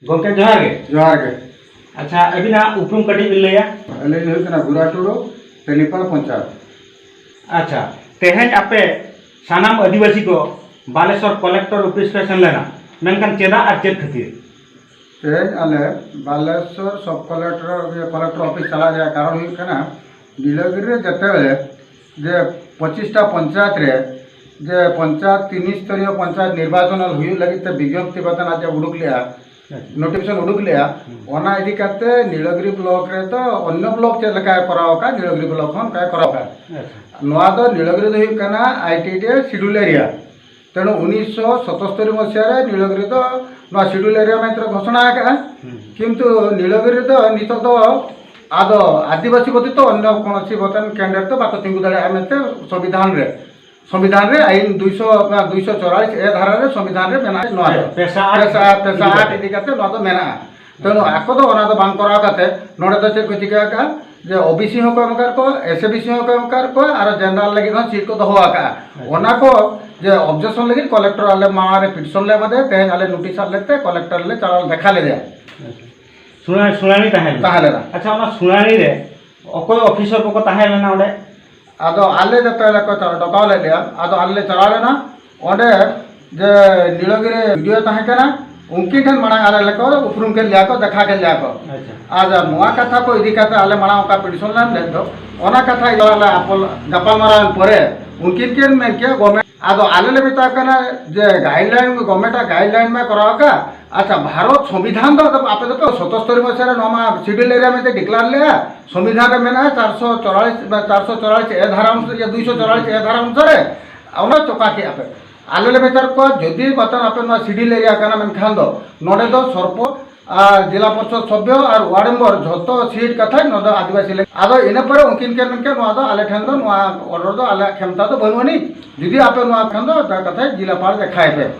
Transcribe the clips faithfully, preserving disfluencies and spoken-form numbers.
ᱜᱚᱢᱠᱮ, ᱡᱚᱦᱟᱨ ᱜᱮ᱾ ᱡᱚᱦᱟᱨ ᱜᱮ᱾ ᱟᱪᱪᱷᱟ, ᱟᱹᱵᱤᱱᱟᱜ ᱩᱯᱨᱩᱢ ᱠᱟᱹᱴᱤᱡ ᱵᱤᱱ ᱞᱟᱹᱭᱟ? ᱟᱹᱞᱤᱧ ᱦᱩᱭᱩᱜ ᱠᱟᱱᱟ ᱜᱩᱨᱟ ᱴᱩᱰᱩ, ᱛᱮᱞᱤᱯᱟᱞ ᱯᱚᱧᱪᱟᱭᱮᱛ᱾ ᱟᱪᱪᱷᱟ, ᱛᱮᱦᱮᱧ ᱟᱯᱮ ᱥᱟᱱᱟᱢ ᱟᱹᱫᱤᱵᱟᱹᱥᱤ ᱠᱚ ᱵᱟᱞᱮᱥᱚᱨ ᱠᱚᱞᱮᱠᱴᱚᱨ ᱚᱯᱷᱤᱥ ᱯᱮ ᱥᱮᱱ ᱞᱮᱱᱟ, ᱢᱮᱱᱠᱷᱟᱱ ᱪᱮᱫᱟᱜ ᱟᱨ ᱪᱮᱫ ᱠᱷᱟᱹᱛᱤᱨ? ᱛᱮᱦᱮᱧ ᱟᱞᱮ ᱵᱟᱞᱮᱥᱚᱨ ᱥᱚᱵ ᱠᱚᱞᱮᱠᱴᱚᱨ, ᱠᱚᱞᱮᱠᱴᱚᱨ ᱚᱯᱷᱤᱥ ᱪᱟᱞᱟᱜ ᱨᱮᱭᱟᱜ ᱠᱟᱨᱚᱱ ᱦᱩᱭᱩᱜ ᱠᱟᱱᱟ, ᱱᱤᱞᱟᱜᱤᱨᱤ ᱨᱮ ᱡᱮᱛᱮ ᱵᱮᱞᱮ ᱡᱮ ᱯᱚᱸᱪᱤᱥᱴᱟ ᱯᱚᱧᱪᱟᱭᱮᱛ ᱨᱮ ᱡᱮ ᱯᱚᱧᱪᱟᱭᱮᱛ, ᱛᱨᱤᱥ ᱥᱛᱚᱨᱤᱭᱚ ᱯᱚᱧᱪᱟᱭᱮᱛ ᱱᱤᱨᱵᱟᱪᱚᱱ ᱦᱩᱭᱩᱜ ᱞᱟᱹᱜᱤᱫ ᱛᱮ ᱵᱤᱜᱽᱜᱚᱯᱛᱤ ᱵᱟᱛᱟᱱ ᱟᱡ ᱮ ᱩᱰᱩᱠ ᱞᱮᱜᱼᱟ, ᱟᱪᱪᱷᱟ᱾ ᱱᱳᱴᱤᱯᱷᱤᱠᱮᱥᱚᱱ ᱩᱰᱩᱠ ᱞᱮᱜᱼᱟ᱾ ᱦᱩᱸ᱾ ᱚᱱᱟ ᱤᱫᱤ ᱠᱟᱛᱮ ᱱᱤᱞᱟᱜᱤᱨᱤ ᱵᱞᱚᱠ ᱨᱮᱫᱚ ᱚᱱᱱᱚ ᱵᱞᱚᱠ ᱪᱮᱫ ᱞᱮᱠᱟᱭ ᱠᱚᱨᱟᱣ ᱟᱠᱟᱫ, ᱱᱤᱞᱟᱜᱤᱨᱤ ᱵᱞᱚᱠ ᱦᱚᱸ ᱚᱱᱠᱟᱭ ᱠᱚᱨᱟᱣ ᱟᱠᱟᱫ᱾ ᱟᱪᱪᱷᱟ᱾ ᱱᱚᱣᱟ ᱫᱚ ᱱᱤᱞᱟᱜᱤᱨᱤ ᱫᱚ ᱦᱩᱭᱩᱜ ᱠᱟᱱᱟ I T D A Sidul area. ᱛᱮᱱᱩ ᱩᱱᱤᱥᱥᱚ ᱥᱚᱛᱚᱥᱛᱚᱨᱤ ᱢᱚᱥᱤᱦᱟ ᱨᱮ ᱱᱤᱞᱟᱜᱤᱨᱤ ᱫᱚ ᱱᱚᱣᱟ ᱥᱤᱰᱩᱞ ᱮᱨᱤᱭᱟ ᱢᱮᱱᱛᱮ ᱜᱷᱳᱥᱚᱱᱟ ᱟᱠᱟᱫᱼᱟ᱾ ᱦᱩᱸ᱾ ᱠᱤᱱᱛᱩ ᱱᱤᱞᱟᱜᱤᱨᱤ ᱫᱚ ᱱᱤᱛᱚᱜ ᱫᱚ ᱟᱫᱚ ᱟᱹᱫᱤᱵᱟᱹᱥᱤ ᱵᱚᱫᱷᱤᱛ ᱚᱱᱱᱚ ᱠᱳᱱᱳ ᱥᱤ ᱵᱚᱛᱟᱱ ᱠᱮᱱᱰᱤᱰᱮᱴ ᱫᱚ ᱵᱟᱠᱚ ᱛᱤᱸᱜᱩ ᱫᱟᱲᱮᱭᱟᱜᱼᱟ ᱢᱮᱱᱛᱮ ᱥᱚᱝᱵᱤᱫᱷᱟᱱ ᱨᱮ, ᱥᱚᱝᱵᱤᱫᱷᱟᱱ ᱨᱮ ᱟᱭᱤᱱ ᱫᱩᱭᱥᱚ, ᱫᱩᱭᱥᱚ ᱪᱚᱣᱟᱞᱤᱥ ᱮ ᱫᱷᱟᱨᱟ ᱨᱮ ᱥᱚᱝᱵᱤᱫᱷᱟᱱ ᱨᱮ ᱢᱮᱱᱟᱜᱼᱟ ᱱᱚᱣᱟ ᱫᱚ᱾ ᱯᱮᱥᱟ ᱟᱴ ᱯᱮᱥᱟ, ᱯᱮᱥᱟ ᱤᱫᱤ ᱟᱴ ᱠᱟᱛᱮ᱾ ᱤᱫᱤ ᱠᱟᱛᱮ ᱱᱚᱣᱟ ᱫᱚ ᱢᱮᱱᱟᱜᱼᱟ᱾ ᱛᱮᱱᱩ ᱟᱠᱚ ᱫᱚ ᱚᱱᱟ ᱫᱚ ᱵᱟᱝ ᱠᱚᱨᱟᱣ ᱠᱟᱛᱮ ᱱᱚᱰᱮ ᱫᱚ ᱪᱮᱫ ᱠᱚ ᱪᱤᱠᱟᱹ ᱟᱠᱟᱫᱼᱟ? ᱡᱮ ᱳ ᱵᱤ ᱥᱤ ᱦᱚᱸᱠᱚ ᱮᱢ ᱟᱠᱟᱫ ᱠᱚᱣᱟ, ᱮᱥ ᱮ ᱵᱤ ᱥᱤ ᱦᱚᱸᱠᱚ ᱮᱢ ᱟᱠᱟᱫ ᱠᱚᱣᱟ, ᱟᱨ ᱡᱮᱱᱟᱨᱮᱞ ᱞᱟᱹᱜᱤᱫ ᱦᱚᱸ ᱥᱤᱴ ᱠᱚ ᱫᱚᱦᱚ ᱟᱠᱟᱫᱼᱟ᱾ ᱟᱪᱪᱷᱟ᱾ ᱚᱱᱟ ᱠᱚ ᱡᱮ ᱚᱵᱡᱮᱠᱥᱚᱱ ᱞᱟᱹᱜᱤᱫ ᱠᱚᱞᱮᱠᱴᱚᱨ ᱟᱞᱮ ᱢᱟᱲᱟᱝ ᱨᱮ ᱯᱤᱴᱤᱥᱚᱱ ᱞᱮ ᱮᱢᱟᱫᱮᱭᱟ, ᱛᱮᱦᱮᱧ ᱟᱞᱮ ᱱᱳᱴᱤᱥ ᱟᱫ ᱞᱮᱛᱮ ᱠᱚᱞᱮᱠᱴᱚᱨ ᱞᱮ ᱪᱟᱞᱟᱣ ᱫᱮᱠᱷᱟ ᱞᱮᱫᱮᱭᱟ᱾ ᱟᱪᱪᱷᱟ᱾ ᱥᱩᱱᱟ-, ᱥᱩᱱᱟᱹᱱᱤ ᱛᱟᱦᱮᱸ ᱞᱮᱱᱟ᱾ ᱛᱟᱦᱮᱸ ᱞᱮᱱᱟ᱾ ᱟᱪᱪᱷᱟ, ᱚᱱᱟ ᱥᱩᱱᱟᱹᱱᱤ ᱨᱮ ᱚᱠᱚᱭ ᱚᱯᱷᱤᱥᱟᱨ ᱠᱚᱠᱚ ᱛᱟᱦᱮᱸ ᱞᱮᱱᱟ ᱚᱸᱰᱮ? ᱟᱫᱚ ᱟᱞᱮ ᱡᱚᱛᱚ ᱞᱮ ᱠᱚ ᱪᱟᱞᱟᱣ, ᱰᱚᱠᱟᱣ ᱞᱮᱫ ᱞᱮᱭᱟ᱾ ᱟᱫᱚ ᱟᱞᱮ ᱞᱮ ᱪᱟᱞᱟᱣ ᱞᱮᱱᱟ ᱚᱸᱰᱮ, ᱡᱮ ᱱᱤᱞᱟᱜᱤᱨᱤ ᱵᱤ ᱰᱤ ᱳ ᱛᱟᱦᱮᱸ ᱠᱟᱱᱟ, ᱩᱱᱠᱤᱱ ᱴᱷᱮᱱ ᱢᱟᱲᱟᱝ ᱟᱞᱮ ᱞᱮ ᱠᱚ ᱩᱯᱨᱩᱢ ᱠᱮᱫ ᱞᱮᱭᱟ ᱠᱚ, ᱫᱮᱠᱷᱟ ᱠᱮᱫ ᱞᱮᱭᱟ ᱠᱚ᱾ ᱟᱪᱪᱷᱟ᱾ ᱟᱨ ᱱᱚᱣᱟ ᱠᱟᱛᱷᱟ ᱠᱚ ᱤᱫᱤ ᱠᱟᱛᱮ ᱟᱞᱮ ᱢᱟᱲᱟᱝ ᱚᱠᱟ ᱯᱤᱴᱤᱥᱚᱱ ᱞᱮ ᱮᱢ ᱞᱮᱫ ᱫᱚ, ᱚᱱᱟ ᱠᱟᱛᱷᱟ ᱤᱫᱤ ᱠᱟᱛᱮ ᱟᱞᱮ ᱟᱯᱚᱞ-, ᱜᱟᱯᱟᱞᱢᱟᱨᱟᱣ ᱮᱱ ᱯᱚᱨᱮ ᱩᱱᱠᱤᱱ ᱠᱤᱱ ᱢᱮᱱ ᱠᱮᱫ, ᱜᱚᱵᱷᱚᱨᱱᱢᱮᱱᱴ, ᱟᱫᱚ ᱟᱞᱮ ᱞᱮ ᱢᱮᱛᱟ ᱠᱟᱱᱟ ᱡᱮ ᱜᱟᱭᱤᱰᱞᱟᱭᱤᱱ, ᱜᱚᱵᱷᱚᱨᱱᱢᱮᱱᱴ ᱟᱜ ᱜᱟᱭᱤᱰᱞᱟᱭᱤᱱ ᱢᱟ ᱠᱚᱨᱟᱣ ᱟᱠᱟᱫ᱾ ᱟᱪᱪᱷᱟ, ᱵᱷᱟᱨᱚᱛ ᱥᱚᱝᱵᱤᱫᱷᱟᱱ ᱫᱚ ᱟᱯᱮ ᱫᱚᱯᱮ ᱥᱚᱛᱚᱥᱛᱚᱨᱤ ᱢᱚᱥᱤᱦᱟ ᱨᱮ ᱱᱚᱣᱟ ᱢᱟ ᱥᱤᱰᱩᱞ ᱮᱨᱤᱭᱟ ᱢᱮᱱᱛᱮ ᱰᱤᱠᱞᱮᱭᱟᱨ ᱞᱮᱜᱼᱟ, ᱥᱚᱝᱵᱤᱫᱷᱟᱱ ᱨᱮ ᱢᱮᱱᱟᱜᱼᱟ ᱪᱟᱨᱥᱚ ᱪᱩᱣᱟᱞᱤᱥ, ᱪᱟᱨᱥᱚ ᱪᱩᱣᱟᱞᱤᱥ ᱮ ᱫᱷᱟᱨᱟ ᱚᱱᱩᱥᱟᱨᱮ, ᱫᱩᱭᱥᱚ ᱪᱩᱣᱟᱞᱤᱥ ᱮ ᱫᱷᱟᱨᱟ ᱚᱱᱩᱥᱟᱨᱮ, ᱚᱱᱟ ᱪᱚᱠᱟ ᱠᱮᱜᱼᱟ ᱯᱮ᱾ ᱟᱞᱮ ᱞᱮ ᱢᱮᱛᱟ ᱠᱚᱣᱟ, ᱡᱩᱫᱤ ᱵᱟᱛᱟᱱ ᱟᱯᱮ ᱱᱚᱣᱟ ᱥᱤᱰᱩᱞ ᱮᱨᱤᱭᱟ ᱠᱟᱱᱟ, ᱢᱮᱱᱠᱷᱟᱱ ᱫᱚ ᱱᱚᱰᱮ ᱫᱚ ᱥᱚᱨᱯᱚ ᱟᱨ ᱡᱮᱞᱟ ᱯᱚᱨᱤᱥᱚᱫ ᱥᱚᱵᱷᱭᱚ ᱟᱨ ᱣᱟᱨᱰ ᱢᱮᱢᱵᱚᱨ ᱡᱷᱚᱛᱚ ᱥᱤᱴ ᱠᱟᱛᱷᱟᱡ ᱱᱚᱣᱟ ᱫᱚ ᱟᱹᱫᱤᱵᱟᱹᱥᱤ ᱞᱮ᱾ ᱟᱫᱚ ᱤᱱᱟᱹ ᱯᱚᱨᱮ ᱩᱱᱠᱤᱱ ᱠᱤᱱ ᱢᱮᱱ ᱠᱮᱫ, ᱱᱚᱣᱟ ᱫᱚ ᱟᱞᱮ ᱴᱷᱮᱱ ᱫᱚ ᱱᱚᱣᱟ ᱚᱨᱰᱟᱨ ᱫᱚ ᱟᱞᱮᱭᱟᱜ ᱠᱷᱮᱢᱛᱟ ᱫᱚ ᱵᱟᱹᱱᱩᱜ ᱟᱹᱱᱤᱡ, ᱡᱩᱫᱤ ᱟᱯᱮ ᱱᱚᱣᱟ ᱠᱷᱟᱱ ᱫᱚ ᱫᱟᱭᱟ ᱠᱟᱛᱮ ᱡᱮᱞᱟᱯᱟᱲ ᱫᱮᱠᱷᱟᱭ ᱯᱮ᱾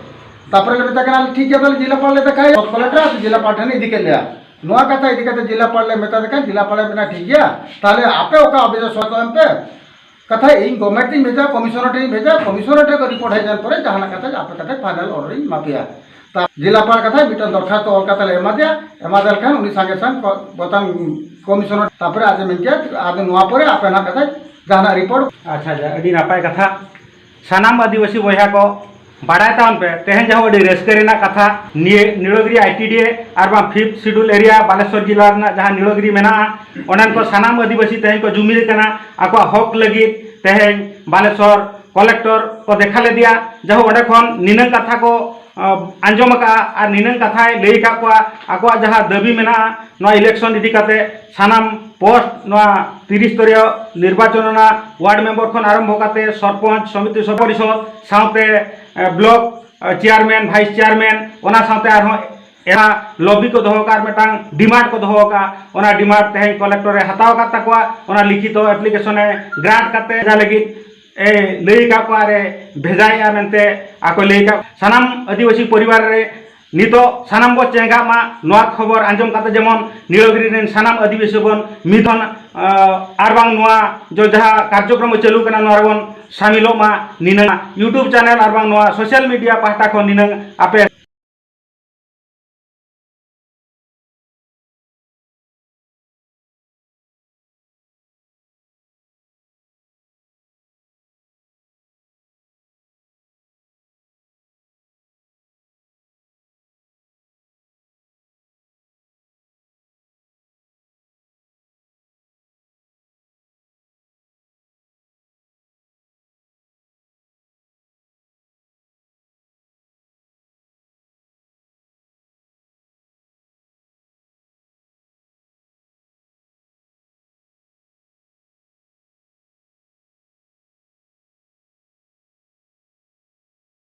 ᱛᱟᱯᱚᱨᱮ ᱞᱮ ᱢᱮᱛᱟ ᱠᱟᱱᱟ, ᱴᱷᱤᱠ ᱜᱮᱭᱟ, ᱛᱟᱦᱞᱮ ᱡᱮᱞᱟᱯᱟᱲ ᱞᱮ ᱫᱮᱠᱷᱟᱭᱟ᱾ ᱥᱚᱵ ᱠᱚᱞᱮᱠᱴᱚᱨ ᱟᱨ ᱡᱮᱞᱟᱯᱟᱲ ᱴᱷᱮᱱ ᱤᱫᱤ ᱠᱮᱫ ᱞᱮᱭᱟ᱾ ᱱᱚᱣᱟ ᱠᱟᱛᱷᱟ ᱤᱫᱤ ᱠᱟᱛᱮ ᱡᱮᱞᱟᱯᱟᱲ ᱞᱮ ᱢᱮᱛᱟ ᱫᱮ ᱠᱷᱟᱱ, ᱡᱮᱞᱟᱯᱟᱲᱮ ᱢᱮᱱᱟ, ᱴᱷᱤᱠ ᱜᱮᱭᱟ, ᱛᱟᱦᱞᱮ ᱟᱯᱮ ᱚᱠᱟ ᱚᱯᱷᱤᱥ ᱨᱮ ᱥᱚᱭ ᱠᱚ ᱮᱢ ᱯᱮ᱾ ᱠᱟᱛᱷᱟ ᱤᱧ ᱜᱚᱵᱷᱚᱨᱱᱢᱮᱱᱴ ᱴᱷᱮᱱ ᱤᱧ ᱵᱷᱮᱡᱟ, ᱠᱚᱢᱤᱥᱚᱱᱟᱨ ᱴᱷᱮᱱ ᱤᱧ ᱵᱷᱮᱡᱟ, ᱠᱚᱢᱤᱥᱚᱱᱟᱨ ᱴᱷᱮᱱ ᱠᱷᱚᱱ ᱨᱤᱯᱳᱨᱴ ᱦᱮᱡ ᱞᱮᱱ ᱯᱚᱨᱮ ᱡᱟᱦᱟᱱᱟᱜ ᱠᱟᱛᱷᱟ ᱟᱯᱮ ᱠᱟᱛᱷᱟ ᱯᱷᱟᱭᱱᱟᱞ ᱚᱨᱰᱟᱨ ᱤᱧ ᱮᱢᱟ ᱯᱮᱭᱟ᱾ ᱡᱮᱞᱟᱯᱟᱞ ᱠᱟᱛᱷᱟ ᱢᱤᱫᱴᱟᱝ ᱫᱚᱨᱠᱷᱟᱥᱛᱚ ᱚᱞ ᱠᱟᱛᱮ ᱞᱮ ᱮᱢᱟ ᱫᱮᱭᱟ, ᱮᱢᱟ ᱫᱮ ᱠᱷᱟᱱ ᱩᱱᱤ ᱥᱟᱸᱜᱮ ᱥᱟᱝ ᱠᱚ-, ᱵᱚᱛᱟᱱ ᱠᱚᱢᱤᱥᱚᱱᱟᱨ, ᱛᱟᱨᱯᱚᱨᱮ ᱟᱡ ᱮ ᱢᱮᱱ ᱠᱮᱫᱟ, ᱟᱫᱚ ᱱᱚᱣᱟ ᱯᱚᱨᱮ ᱟᱯᱮ ᱱᱟᱜ ᱠᱟᱛᱷᱟ ᱡᱟᱦᱟᱱᱟᱜ ᱨᱤᱯᱳᱨᱴ᱾ ᱟᱪᱪᱷᱟ, ᱟᱪᱪᱷᱟ, ᱟᱹᱰᱤ ᱱᱟᱯᱟᱭ ᱠᱟᱛᱷᱟ᱾ ᱥᱟᱱᱟᱢ ᱟᱹᱫᱤᱵᱟᱹᱥᱤ ᱵᱚᱭᱦᱟ ᱠᱚ, ᱵᱟᱲᱟᱭ ᱛᱟᱵᱚᱱ ᱯᱮ, ᱛᱮᱦᱮᱧ ᱡᱟᱦᱟᱸ ᱟᱹᱰᱤ ᱨᱟᱹᱥᱠᱟᱹ ᱨᱮᱱᱟᱜ ᱠᱟᱛᱷᱟ, ᱱᱤᱭᱟᱹ ᱱᱤᱲᱚᱜᱤᱨᱤ ᱟᱭ ᱴᱤ ᱰᱤ ᱮ ᱟᱨ ᱵᱟᱝ ᱯᱷᱤᱯᱛᱷ ᱥᱤᱰᱩᱞ ᱮᱨᱤᱭᱟ ᱵᱟᱞᱮᱥᱚᱨ ᱡᱮᱞᱟ ᱨᱮᱱᱟᱜ ᱡᱟᱦᱟᱸ ᱱᱤᱲᱚᱜᱤᱨᱤ ᱢᱮᱱᱟᱜᱼᱟ, ᱚᱸᱰᱮᱱ ᱠᱚ ᱥᱟᱱᱟᱢ ᱟᱹᱫᱤᱵᱟᱹᱥᱤ ᱛᱮᱦᱮᱧ ᱠᱚ ᱡᱩᱢᱤᱫ ᱟᱠᱟᱱᱟ ᱟᱠᱚᱣᱟᱜ ᱦᱚᱠ ᱞᱟᱹᱜᱤᱫ᱾ ᱛᱮᱦᱮᱧ ᱵᱟᱞᱮᱥᱚᱨ ᱠᱚᱞᱮᱠᱴᱚᱨ ᱠᱚ ᱫᱮᱠᱷᱟ ᱞᱮᱫᱮᱭᱟ, ᱡᱟᱦᱟᱸ ᱚᱸᱰᱮ ᱠᱷᱚᱱ ᱱᱤᱱᱟᱹᱝ ᱠᱟᱛᱷᱟ ᱠᱚ, ᱟᱸ, ᱟᱸᱡᱚᱢ ᱟᱠᱟᱫᱼᱟ ᱟᱨ ᱱᱤᱱᱟᱹᱝ ᱠᱟᱛᱷᱟᱭ ᱞᱟᱹᱭ ᱟᱠᱟᱫ ᱠᱚᱣᱟ, ᱟᱠᱚᱣᱟᱜ ᱡᱟᱦᱟᱸ ᱫᱟᱹᱵᱤ ᱢᱮᱱᱟᱜᱼᱟ ᱱᱚᱣᱟ ᱤᱞᱮᱠᱥᱚᱱ ᱤᱫᱤ ᱠᱟᱛᱮ, ᱥᱟᱱᱟᱢ ᱯᱳᱥᱴ ᱱᱚᱣᱟ ᱛᱤᱨᱤᱥ ᱛᱟᱹᱨᱤᱭᱟᱹ ᱱᱤᱨᱵᱟᱪᱚᱱ ᱨᱮᱱᱟᱜ ᱣᱟᱨᱰ ᱢᱮᱢᱵᱚᱨ ᱠᱷᱚᱱ ᱟᱨᱟᱢᱵᱷᱚ ᱠᱟᱛᱮ ᱥᱚᱨᱯᱚᱧᱪ, ᱥᱚᱢᱤᱛᱤ ᱥᱚᱫᱽᱫᱚ ᱯᱚᱨᱤᱥᱚᱫᱽ ᱥᱟᱶᱛᱮ, ᱮ, ᱵᱞᱚᱠ, ᱮ, ᱪᱮᱭᱟᱨᱢᱮᱱ, ᱵᱷᱟᱭᱤᱥ ᱪᱮᱭᱟᱨᱢᱮᱱ, ᱚᱱᱟ ᱥᱟᱶᱛᱮ ᱟᱨᱦᱚᱸ ᱮᱴᱟᱜ ᱞᱚᱵᱤ ᱠᱚ ᱫᱚᱦᱚ ᱟᱠᱟᱫ, ᱢᱤᱫᱴᱟᱝ ᱰᱤᱢᱟᱱᱰ ᱠᱚ ᱫᱚᱦᱚ ᱟᱠᱟᱫ, ᱚᱱᱟ ᱰᱤᱢᱟᱱᱰ ᱛᱮᱦᱮᱧ ᱠᱚᱞᱮᱠᱴᱚᱨ ᱮ ᱦᱟᱛᱟᱣ ᱟᱠᱟᱫ ᱛᱟᱠᱚᱣᱟ, ᱚᱱᱟ ᱞᱤᱠᱷᱤᱛᱚ ᱮᱯᱞᱤᱠᱮᱥᱚᱱ ᱮ ᱜᱨᱟᱱᱴ ᱠᱟᱛᱮ ᱚᱱᱟ ᱞᱟᱹᱜᱤᱫ ᱮ ᱞᱟᱹᱭ ᱟᱠᱟᱫ ᱠᱚᱣᱟ ᱟᱨ ᱮ ᱵᱷᱮᱡᱟᱭᱮᱫᱼᱟ ᱢᱮᱱᱛᱮ ᱟᱠᱚ ᱞᱟᱹᱭ ᱟᱠᱟᱫ᱾ ᱥᱟᱱᱟᱢ ᱟᱹᱫᱤᱵᱟᱹᱥᱤ ᱯᱚᱨᱤᱵᱟᱨ ᱨᱮ ᱱᱤᱛᱚᱜ ᱥᱟᱱᱟᱢ ᱵᱚ ᱪᱮᱸᱜᱷᱟᱜ ᱢᱟ, ᱱᱚᱣᱟ ᱠᱷᱚᱵᱚᱨ ᱟᱸᱡᱚᱢ ᱠᱟᱛᱮ ᱡᱮᱢᱚᱱ ᱱᱤᱲᱚᱜᱤᱨᱤ ᱨᱮᱱ ᱥᱟᱱᱟᱢ ᱟᱹᱫᱤᱵᱟᱹᱥᱤ ᱵᱚᱱ ᱢᱤᱫ ᱦᱚᱱ, ᱟᱨ ᱵᱟᱝ ᱱᱚᱣᱟ ᱡᱚ ᱡᱟᱦᱟᱸ ᱠᱟᱨᱡᱚᱠᱨᱚᱢ ᱪᱟᱹᱞᱩ ᱠᱟᱱᱟ, ᱱᱚᱣᱟ ᱨᱮᱵᱚᱱ ᱥᱟᱢᱤᱞᱚᱜ ᱢᱟ᱾ ᱱᱤᱱᱟᱹᱝ YouTube ᱪᱮᱱᱮᱞ ᱟᱨ ᱵᱟᱝ ᱱᱚᱣᱟ ᱥᱳᱥᱟᱞ ᱢᱤᱰᱤᱭᱟ ᱯᱟᱦᱴᱟ ᱠᱷᱚᱱ ᱱᱤᱱᱟᱹᱝ ᱟᱯᱮ